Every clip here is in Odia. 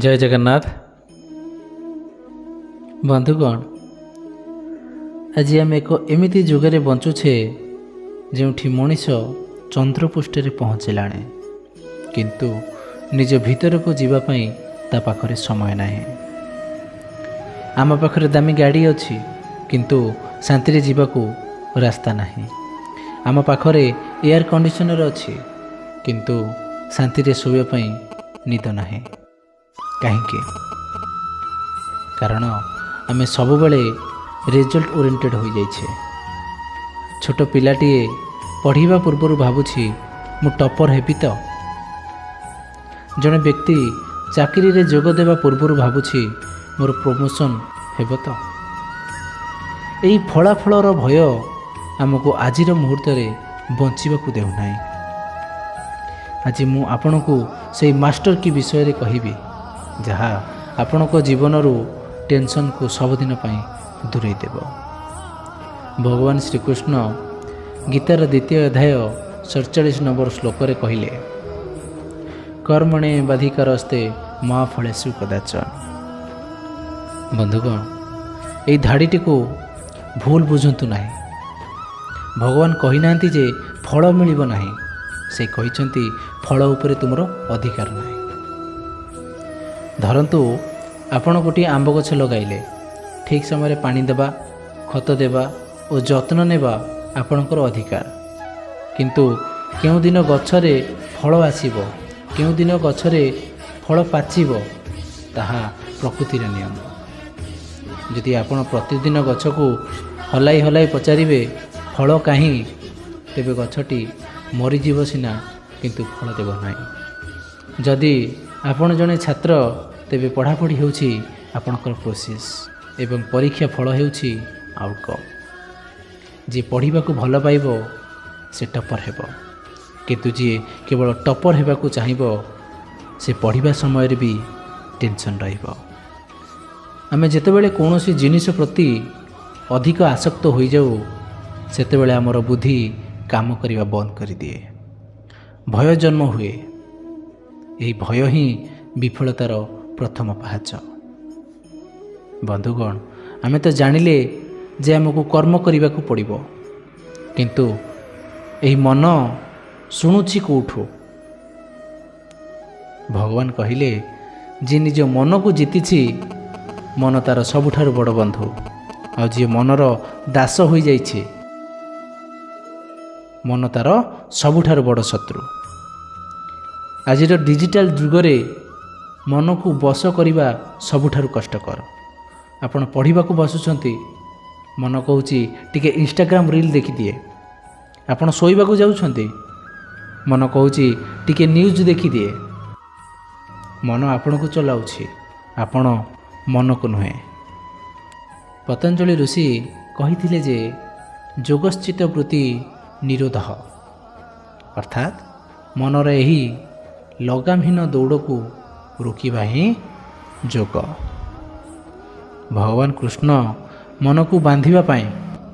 ଜୟ ଜଗନ୍ନାଥ। ବନ୍ଧୁଗଣ, ଆଜି ଆମେ ଏକ ଏମିତି ଯୁଗରେ ବଞ୍ଚୁଛେ ଯେଉଁଠି ମଣିଷ ଚନ୍ଦ୍ରପୃଷ୍ଠରେ ପହଞ୍ଚିଲାଣି, କିନ୍ତୁ ନିଜ ଭିତରକୁ ଯିବା ପାଇଁ ତା ପାଖରେ ସମୟ ନାହିଁ। ଆମ ପାଖରେ ଦାମୀ ଗାଡ଼ି ଅଛି, କିନ୍ତୁ ଶାନ୍ତିରେ ଯିବାକୁ ରାସ୍ତା ନାହିଁ। ଆମ ପାଖରେ ଏୟାର କଣ୍ଡିସନର ଅଛି, କିନ୍ତୁ ଶାନ୍ତିରେ ଶୋଇବା ପାଇଁ ନିଦ ନାହିଁ। କାହିଁକି? କାରଣ ଆମେ ସବୁବେଳେ ରେଜଲ୍ଟ ଓରିଏଣ୍ଟେଡ଼ ହୋଇଯାଇଛେ। ଛୋଟ ପିଲାଟିଏ ପଢ଼ିବା ପୂର୍ବରୁ ଭାବୁଛି, ମୁଁ ଟପର ହେବି ତ? ଜଣେ ବ୍ୟକ୍ତି ଚାକିରିରେ ଯୋଗ ଦେବା ପୂର୍ବରୁ ଭାବୁଛି, ମୋର ପ୍ରମୋସନ୍ ହେବ ତ? ଏହି ଫଳାଫଳର ଭୟ ଆମକୁ ଆଜିର ମୁହୂର୍ତ୍ତରେ ବଞ୍ଚିବାକୁ ଦେଉନାହିଁ। ଆଜି ମୁଁ ଆପଣଙ୍କୁ ସେଇ ମାଷ୍ଟର କି ବିଷୟରେ କହିବି, ଯାହା ଆପଣଙ୍କ ଜୀବନରୁ ଟେନସନ୍କୁ ସବୁଦିନ ପାଇଁ ଦୂରେଇ ଦେବ। ଭଗବାନ ଶ୍ରୀକୃଷ୍ଣ ଗୀତାର ଦ୍ୱିତୀୟ ଅଧ୍ୟାୟ 47 ନମ୍ବର ଶ୍ଲୋକରେ କହିଲେ, କର୍ମଣ୍ୟେବାଧିକାରସ୍ତେ ମା ଫଳେଷୁ କଦାଚନ। ବନ୍ଧୁଗଣ, ଏହି ଧାଡ଼ିଟିକୁ ଭୁଲ ବୁଝନ୍ତୁ ନାହିଁ। ଭଗବାନ କହିନାହାନ୍ତି ଯେ ଫଳ ମିଳିବ ନାହିଁ। ସେ କହିଛନ୍ତି, ଫଳ ଉପରେ ତୁମର ଅଧିକାର ନାହିଁ। ଧରନ୍ତୁ, ଆପଣ ଗୋଟିଏ ଆମ୍ବ ଗଛ ଲଗାଇଲେ। ଠିକ୍ ସମୟରେ ପାଣି ଦେବା, ଖତ ଦେବା ଓ ଯତ୍ନ ନେବା ଆପଣଙ୍କର ଅଧିକାର। କିନ୍ତୁ କେଉଁଦିନ ଗଛରେ ଫଳ ଆସିବ, କେଉଁଦିନ ଗଛରେ ଫଳ ପାଚିବ, ତାହା ପ୍ରକୃତିର ନିୟମ। ଯଦି ଆପଣ ପ୍ରତିଦିନ ଗଛକୁ ହଲାଇ ହଲାଇ ପଚାରିବେ, ଫଳ କାହିଁ? ତେବେ ଗଛଟି ମରିଯିବ ସିନା, କିନ୍ତୁ ଫଳ ଦେବ ନାହିଁ। ଯଦି ଆପଣ ଜଣେ ଛାତ୍ର, ତେବେ ପଢ଼ାପଢ଼ି ହେଉଛି ଆପଣଙ୍କର ପ୍ରୋସେସ୍ ଏବଂ ପରୀକ୍ଷା ଫଳ ହେଉଛି ଆଉଟକମ୍। ଯିଏ ପଢ଼ିବାକୁ ଭଲ ପାଇବ, ସେ ଟପର୍ ହେବ। କିନ୍ତୁ ଯିଏ କେବଳ ଟପର୍ ହେବାକୁ ଚାହିଁବ, ସେ ପଢ଼ିବା ସମୟରେ ବି ଟେନସନ୍ ରହିବ। ଆମେ ଯେତେବେଳେ କୌଣସି ଜିନିଷ ପ୍ରତି ଅଧିକ ଆସକ୍ତ ହୋଇଯାଉ, ସେତେବେଳେ ଆମର ବୁଦ୍ଧି କାମ କରିବା ବନ୍ଦ କରିଦିଏ। ଭୟ ଜନ୍ମ ହୁଏ। ଏହି ଭୟ ହିଁ ବିଫଳତାର ପ୍ରଥମ ପାହାଚ। ବନ୍ଧୁଗଣ, ଆମେ ତ ଜାଣିଲେ ଯେ ଆମକୁ କର୍ମ କରିବାକୁ ପଡ଼ିବ, କିନ୍ତୁ ଏହି ମନ ଶୁଣୁଛି କେଉଁଠୁ? ଭଗବାନ କହିଲେ, ଯିଏ ନିଜ ମନକୁ ଜିତିଛି, ମନ ତା'ର ସବୁଠାରୁ ବଡ଼ ବନ୍ଧୁ। ଆଉ ଯିଏ ମନର ଦାସ ହୋଇଯାଇଛି, ମନ ତା'ର ସବୁଠାରୁ ବଡ଼ ଶତ୍ରୁ। ଆଜିର ଡିଜିଟାଲ ଯୁଗରେ ମନକୁ ବଶ କରିବା ସବୁଠାରୁ କଷ୍ଟକର। ଆପଣ ପଢ଼ିବାକୁ ବସୁଛନ୍ତି, ମନ କହୁଛି, ଟିକେ ଇନଷ୍ଟାଗ୍ରାମ ରିଲ୍ ଦେଖିଦିଏ। ଆପଣ ଶୋଇବାକୁ ଯାଉଛନ୍ତି, ମନ କହୁଛି, ଟିକେ ନ୍ୟୁଜ୍ ଦେଖିଦିଏ। ମନ ଆପଣଙ୍କୁ ଚଲାଉଛି, ଆପଣ ମନକୁ ନୁହେଁ। ପତଞ୍ଜଳି ଋଷି କହିଥିଲେ ଯେ ଯୋଗଶ୍ଚିତ୍ତ ବୃତ୍ତି ନିରୋଧ, ଅର୍ଥାତ୍ ମନର ଏହି ଲଗାମହୀନ ଦୌଡ଼କୁ ରୋକିବା ହିଁ ଯୋଗ। ଭଗବାନ କୃଷ୍ଣ ମନକୁ ବାନ୍ଧିବା ପାଇଁ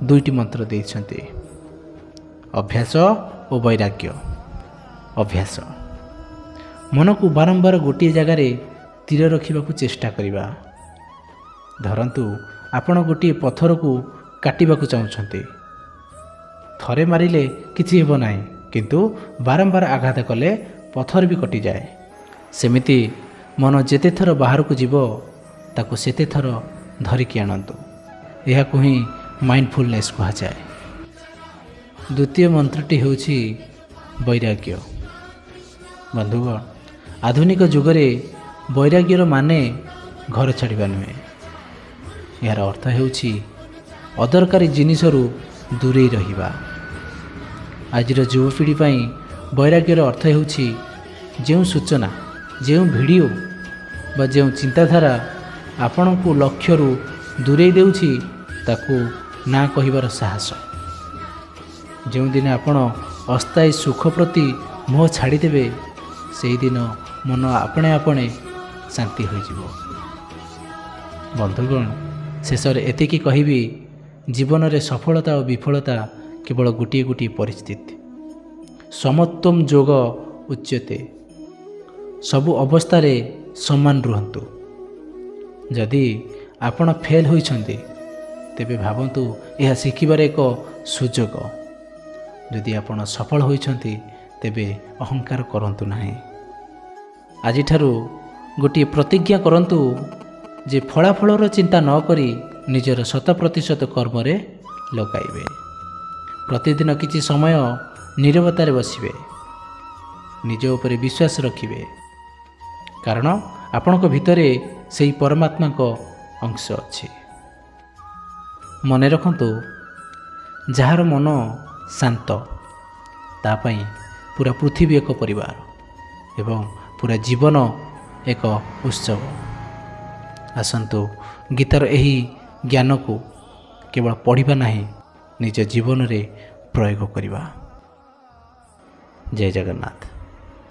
ଦୁଇଟି ମନ୍ତ୍ର ଦେଇଛନ୍ତି, ଅଭ୍ୟାସ ଓ ବୈରାଗ୍ୟ। ଅଭ୍ୟାସ: ମନକୁ ବାରମ୍ବାର ଗୋଟିଏ ଜାଗାରେ ସ୍ଥିର ରଖିବାକୁ ଚେଷ୍ଟା କରିବା। ଧରନ୍ତୁ, ଆପଣ ଗୋଟିଏ ପଥରକୁ କାଟିବାକୁ ଚାହୁଁଛନ୍ତି। ଥରେ ମାରିଲେ କିଛି ହେବ ନାହିଁ, କିନ୍ତୁ ବାରମ୍ବାର ଆଘାତ କଲେ ପଥର ବି କଟିଯାଏ। ସେମିତି ମନ ଯେତେ ଥର ବାହାରକୁ ଯିବ, ତାକୁ ସେତେ ଥର ଧରିକି ଆଣନ୍ତୁ। ଏହାକୁ ହିଁ ମାଇଣ୍ଡଫୁଲନେସ୍ କୁହାଯାଏ। ଦ୍ୱିତୀୟ ମନ୍ତ୍ରଟି ହେଉଛି ବୈରାଗ୍ୟ। ବନ୍ଧୁଗଣ, ଆଧୁନିକ ଯୁଗରେ ବୈରାଗ୍ୟର ମାନେ ଘର ଛାଡ଼ିବା ନୁହେଁ। ଏହାର ଅର୍ଥ ହେଉଛି ଅଦରକାରୀ ଜିନିଷରୁ ଦୂରେଇ ରହିବା। ଆଜିର ଯୁବପିଢ଼ି ପାଇଁ ବୈରାଗ୍ୟର ଅର୍ଥ ହେଉଛି ଯେଉଁ ସୂଚନା, ଯେଉଁ ଭିଡ଼ିଓ ବା ଯେଉଁ ଚିନ୍ତାଧାରା ଆପଣଙ୍କୁ ଲକ୍ଷ୍ୟରୁ ଦୂରେଇ ଦେଉଛି, ତାକୁ ନା କହିବାର ସାହସ। ଯେଉଁଦିନ ଆପଣ ଅସ୍ଥାୟୀ ସୁଖ ପ୍ରତି ମୋହ ଛାଡ଼ିଦେବେ, ସେହିଦିନ ମନ ଆପଣା ଆପେ ଶାନ୍ତି ହୋଇଯିବ। ବନ୍ଧୁଗଣ, ଶେଷରେ ଏତିକି କହିବି, ଜୀବନରେ ସଫଳତା ଓ ବିଫଳତା କେବଳ ଗୋଟିଏ ଗୋଟିଏ ପରିସ୍ଥିତି। ସମତ୍ୱମ ଯୋଗ ଉଚ୍ୟତେ। ସବୁ ଅବସ୍ଥାରେ ସମାନ ରୁହନ୍ତୁ। ଯଦି ଆପଣ ଫେଲ୍ ହୋଇଛନ୍ତି, ତେବେ ଭାବନ୍ତୁ ଏହା ଶିଖିବାର ଏକ ସୁଯୋଗ। ଯଦି ଆପଣ ସଫଳ ହୋଇଛନ୍ତି, ତେବେ ଅହଙ୍କାର କରନ୍ତୁ ନାହିଁ। ଆଜିଠାରୁ ଗୋଟିଏ ପ୍ରତିଜ୍ଞା କରନ୍ତୁ ଯେ ଫଳାଫଳର ଚିନ୍ତା ନ କରି ନିଜର 100% କର୍ମରେ ଲଗାଇବେ। ପ୍ରତିଦିନ କିଛି ସମୟ ନୀରବତାରେ ବସିବେ, ନିଜ ଉପରେ ବିଶ୍ୱାସ ରଖିବେ, କାରଣ ଆପଣଙ୍କ ଭିତରେ ସେହି ପରମାତ୍ମାଙ୍କ ଅଂଶ ଅଛି। ମନେ ରଖନ୍ତୁ, ଯାହାର ମନ ଶାନ୍ତ, ତା ପାଇଁ ପୁରା ପୃଥିବୀ ଏକ ପରିବାର ଏବଂ ପୁରା ଜୀବନ ଏକ ଉତ୍ସବ। ଆସନ୍ତୁ, ଗୀତାର ଏହି ଜ୍ଞାନକୁ କେବଳ ପଢ଼ିବା ନାହିଁ, ନିଜ ଜୀବନରେ ପ୍ରୟୋଗ କରିବା। ଜୟ ଜଗନ୍ନାଥ।